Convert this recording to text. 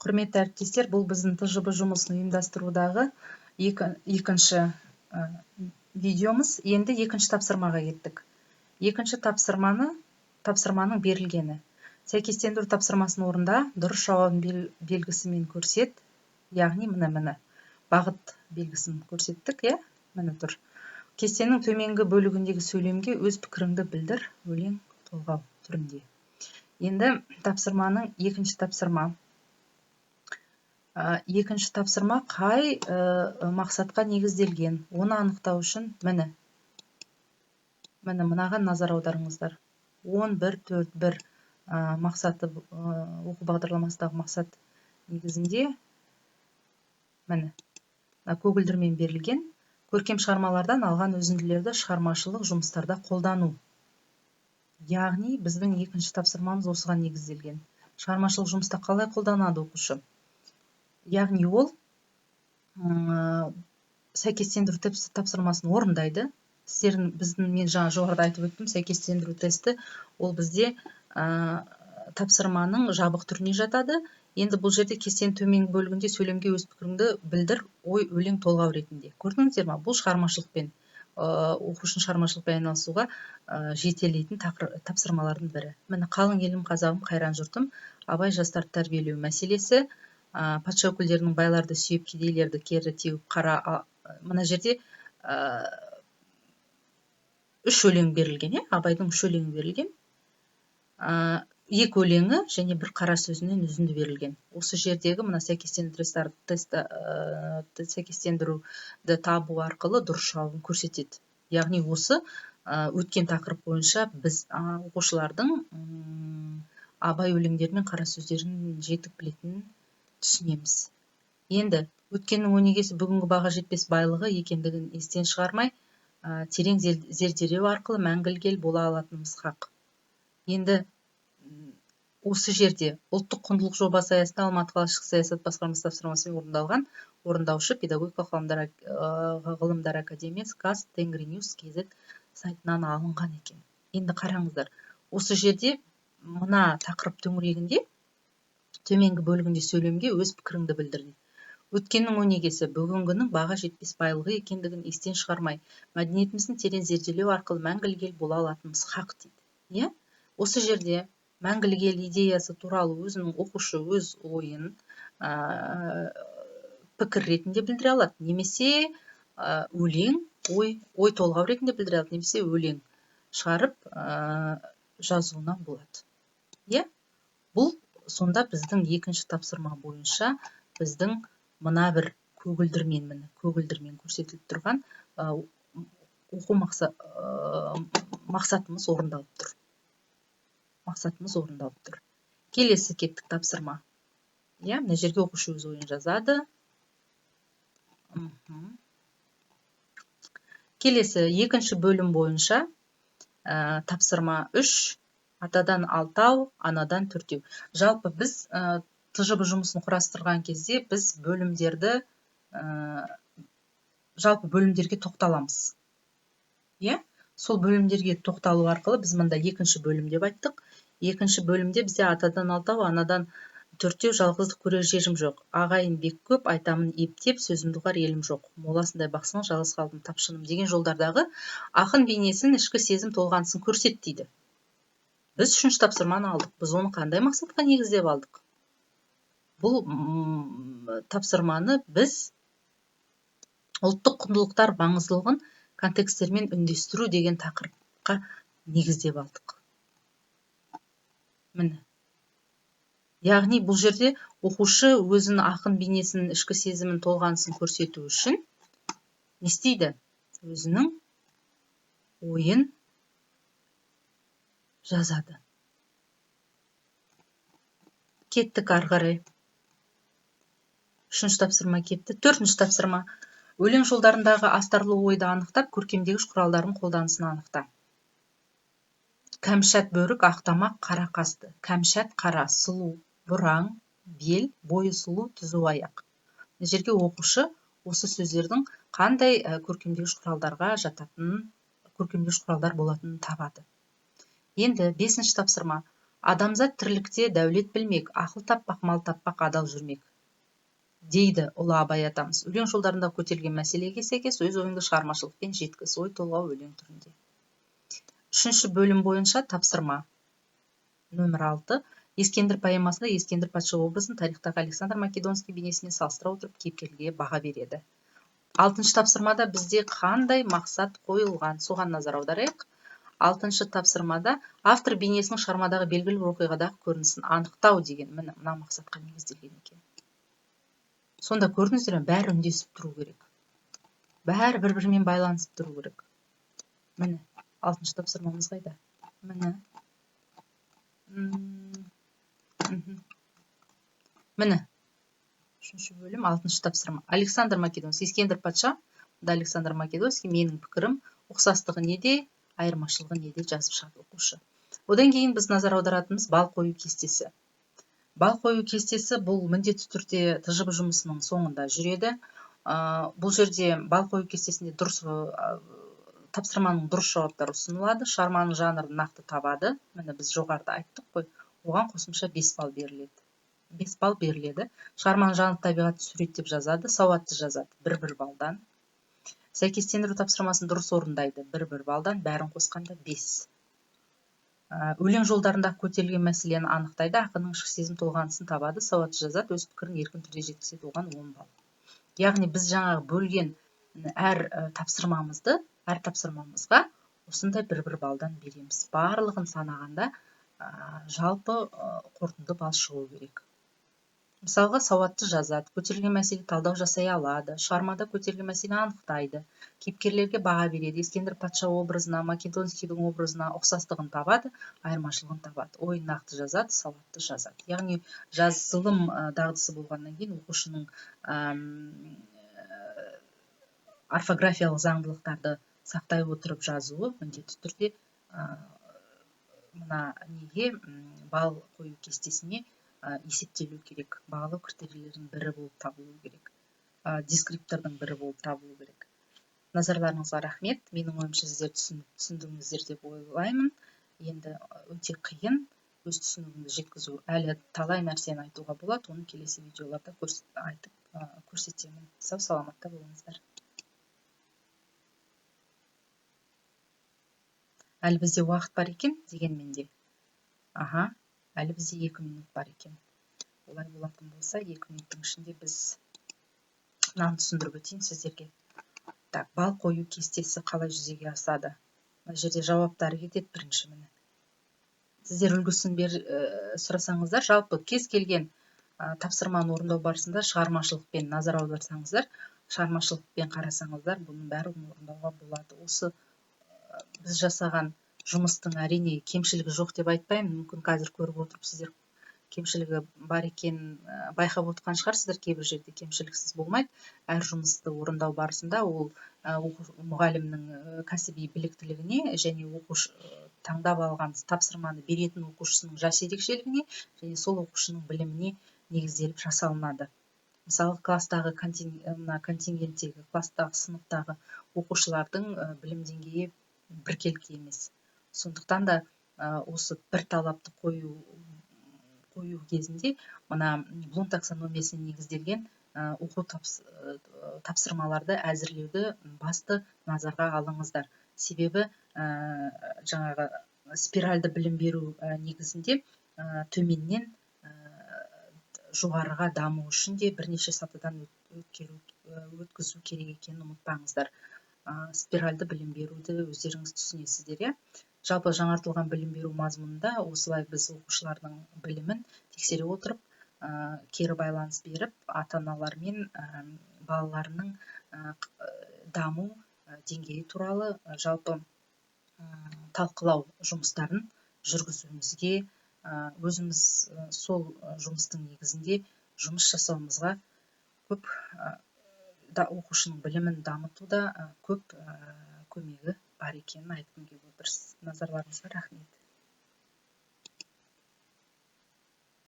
Құрметті әріптестер, бұл біздің ТЖБ жұмысын ұйымдастырудағы екінші видеомыз. Енді екінші тапсырмаға кеттік. Екінші тапсырманың берілгені. Сәйкестендіру тапсырмасын орында, дұрыс жауабын белгісімен көрсет. Яғни міне бағыт белгісін көрсеттік, иә? Міне тұр. Кестенің төменгі бөлігіндегі сөйлемге өз пікіріңді білдір, өлең, толғау түрінде. Енді тапсырманың екінші тапсырма. Екінші тапсырма қай мақсатқа негізделген? Оны анықтау үшін міне мынаған назар аударыңыздар. 10, 1, 4, 1 мақсаты, оқу бағдарламасындағы мақсат негізінде міне мына көгілдірмен берілген көркем шығармалардан алған үзінділерді шығармашылық жұмыстарда қолдану. Яғни біздің екінші тапсырмамыз осыған негізделген. Шығармашылық жұмыста қалай қолданады оқушы? Яғни ол сәйкестендіру тапсырмасын орындайды. Сіздердің, біздің, мен жаңа жоғарыда айтып өттім, сәйкестендіру тесті ол бізде тапсырманың жабық түріне жатады. Енді бұл жерде кестенің төменгі бөлігінде сөйлемге өз пікіріңді білдір, ой, өлең, толғау ретінде. Көрдіңіздер ма? Бұл шығармашылықпен, оқушының шығармашылықпен айналысуға жетелейтін тапсырмалардың бірі. Міне, қалың елім, қазағым, қайран жұртым, Абай жастарды тәрбиелеу мәселесі, патша өкілдерінің байларды сүйеп, кедейлерді кері теуіп, қара. Мына жерде үш өлең берілген, иә, Абайдың үш өлеңі берілген. Екі өлеңі және бір қара сөзінен үзінді берілген. Осы жердегі мына сәйкестендіру тест, сәйкестендіруді табу арқылы дұрыс жауабын көрсетеді. Яғни осы өткен тақырып бойынша біз оқушылардың Абай өлеңдері мен қара сөздерін жетік білетінін түсінеміз. Енді өткеннің өнегесі бүгінгі баға жетпес байлығы екендігін естен шығармай, терең зерделеу арқылы мәңгілік ел бола алатынымыз хақ. Енді осы жерде ұлттық құндылық жобасы аясында Алматы қаласы ішкі саясат басқармасы тапсырмасымен орындалған, орындаушы педагогикалық ғылымдар академиясы Қаз Тенгриньюс kz сайтынан алынған екен. Енді қараңыздар, осы жерде мына тақырып төңірегінде төменгі бөлігінде сөйлемге өз пікіріңді білдір дейді. Өткеннің өнегесі бүгінгінің баға жетпес байлығы екендігін естен шығармай, мәдениетіміздің терең зерделеу арқылы мәңгілік ел бола алатынымыз хақ дейді. Иә? Осы жерде мәңгілік ел идеясы туралы өзінің оқушы өз ойын пікір ретінде білдіре алады, немесе өлең, ой толғау ретінде білдіре алады, немесе өлең шығарып жазуына болады. Иә? Бұл сонда біздің екінші тапсырма бойынша біздің мына бір көгілдірмен, міне, көгілдірмен көрсетіліп тұрған оқу мақсатымыз орындалып тұр. Мақсатымыз орындалып тұр. Келесі кеттік тапсырма. Иә, мына жерге оқушы өз ойын жазады. Келесі екінші бөлім бойынша тапсырма 3, атадан алтау, анадан төртеу. Жалпы біз ТЖБ жұмысын құрастырған кезде біз бөлімдерді, жалпы бөлімдерге тоқталамыз. Иә? Сол бөлімдерге тоқталу арқылы біз мында екінші бөлім деп айттық. Екінші бөлімде бізде атадан алтау, анадан төртеу, жалғыздық көрер жерім жоқ. Ағайын бек көп, айтамын ептеп, сөзімді ұғар елім жоқ. Моласындай бақсының, жалғыз қалдым тапшыным деген жолдардағы ақын бейнесін, ішкі сезім толғанысын көрсет дейді. Біз үшінші тапсырманы алдық. Біз оны қандай мақсатқа негіздеп алдық? Бұл тапсырманы біз ұлттық құндылықтар маңыздылығын контексттермен үндестіру деген тақырыпқа негіздеп алдық. Міне. Яғни бұл жерде оқушы өзінің ақын бейнесінің ішкі сезімін, толғанысын көрсету үшін не істейді? Өзінің ойын жазады. Кеттік ары қарай. Үшінші тапсырма кетті. Төртінші тапсырма. Өлең жолдарындағы астарлы ойды анықтап, көркемдегіш құралдардың қолданысын анықта. Кәмшат бөрік, ақ тамақ, қара қасты. Кәмшат қара, сұлу, бұраң, бел, бойы сұлу, түзу аяқ. Мына жерге оқушы осы сөздердің қандай көркемдегіш құралдарға жататынын, көркемдегіш құралдар болатынын табады. Енді бесінші тапсырма. Адамзат тірлікте дәулет білмек, ақыл таппақ, мал таппақ, адал жүрмек дейді ұлы Абай атамыз. Өлең жолдарында көтерілген мәселеге сәйкес өз ойыңды шығармашылықпен жеткіз, ой толғау өлең түрінде. Үшінші бөлім бойынша тапсырма нөмір 6. Ескендір поэмасында Ескендір патша образын тарихтағы Александр Македонский бейнесіне салыстыра отырып кейіпкерге баға береді. Алтыншы тапсырмада бізде қандай мақсат қойылған, соған назар аударайық. Алтыншы тапсырмада автор бейнесінің шығармадағы белгілі бір оқиғадағы көрінісін анықтау деген міне мына мақсатқа негізделген екен. Сонда көрдіңіздер ме, бәрі үндесіп тұру керек. Бәрі бір-бірімен байланысып тұру керек. Міне, алтыншы тапсырмамыз қайда? Міне. Міне. Үшінші бөлім, алтыншы тапсырма. Александр Македонский, Ескендір патша, да Александр Македонский, менің пікірім, ұқсастығы неде, айырмашылығы неде жазып шығады оқушы. Одан кейін біз назар аударатынымыз бал қою кестесі. Бал қою кестесі бұл міндетті түрде ТЖБ жұмысының соңында жүреді. Бұл жерде бал қою кестесінде дұрыс тапсырманың дұрыс жауаптары ұсынылады, шығарманың жанрын нақты табады. Міне біз жоғарыда айттық қой, оған қосымша 5 балл беріледі. 5 балл беріледі. Шығарманың жанр табиғатын суреттеп жазады, сауатты жазады, 1-1 балдан. Сәйкестендіру тапсырмасын дұрыс орындайды, 1-1 балдан, бәрін қосқанда 5. Өлең жолдарында көтерілген мәселені анықтайды, ақынның ішкі сезім толғанысын табады, сауатты жазады, өз пікірін еркін түрде жеткізеді, оған 10 балл. Яғни біз жаңағы бөлген әр тапсырмамызды, әр тапсырмамызға осындай 1-1 балдан береміз. Барлығын санағанда жалпы қорытынды балл шығу керек. Мысалға, сауатты жазады, көтерілген мәселе талдау жасай алады, шығармада көтерілген мәселені анықтайды, кейіпкерлерге баға береді, Ескендір патша образына, Македонскийдің образына ұқсастығын табады, айырмашылығын табады, ойын нақты жазады, сауатты жазады. Яғни жазылым дағдысы болғаннан кейін оқушының орфографиялық заңдылықтарды сақтай отырып жазуы міндетті түрде мына неге балл қою кестесіне есептелу керек, бағалау критерийлерінің бірі болып табылу керек, дескриптордың бірі болып табылу керек. Назарларыңызға рахмет. Менің ойымша сіздер түсіндіңіздер деп ойлаймын. Енді өте қиын өз түсінігіңді жеткізу. Әлі талай нәрсені айтуға болады, оны келесі видеоларда айтып көрсетемін. Сау саламатта болыңыздар. Әлі бізде уақыт бар екен дегенмен де. Аха. Әлі бізде 2 минут бар екен. Олай болатын болса, 2 минуттың ішінде біз мынаны түсіндіріп өтейін сіздерге. Так, бал қою кестесі қалай жүзеге асады? Мына жерде жауаптары кетеді бірінші міне. Сіздер үлгісін сұрасаңыздар, жалпы кез келген тапсырманы орындау барысында шығармашылықпен назар аударсаңыздар, шығармашылықпен қарасаңыздар, бұның бәрін орындауға болады. Осы біз жасаған жұмыстың әрине кемшілігі жоқ деп айтпаймын. Мүмкін қазір көріп отырып сіздер кемшілігі бар екенін байқап отырған шығарсыздар. Кейбір жерде кемшіліксіз болмайды. Әр жұмысты орындау барысында ол мұғалімнің кәсіби біліктілігіне және оқушы таңдап алған тапсырманы беретін оқушысының жас ерекшелігіне және сол оқушының біліміне негізделіп жасалынады. Мысалы, класстағы мына контингенттегі, класстағы, сыныптағы оқушылардың білім деңгейі біркелкі емес. Сондықтан да осы бір талапты қою кезінде мына Блум таксономиясына негізделген оқу тапсырмаларды әзірлеуді басты назарға алыңыздар. Себебі жаңағы спиральді білім беру негізінде төменнен жоғарыға даму үшін де бірнеше сатыдан өткізу керек екенін ұмытпаңыздар. Спиральді білім беруді өздеріңіз түсінесіздер, иә? Жалпы жаңартылған білім беру мазмұнында осылай біз оқушылардың білімін тексере отырып, кері байланыс беріп, ата-аналармен балаларының даму деңгейі туралы жалпы талқылау жұмыстарын жүргізуімізге, өзіміз сол жұмыстың негізінде жұмыс жасауымызға көп оқушының білімін дамытуда көп көмегі бар екенін айтқым келіп отыр. Назарларыңызға рахмет.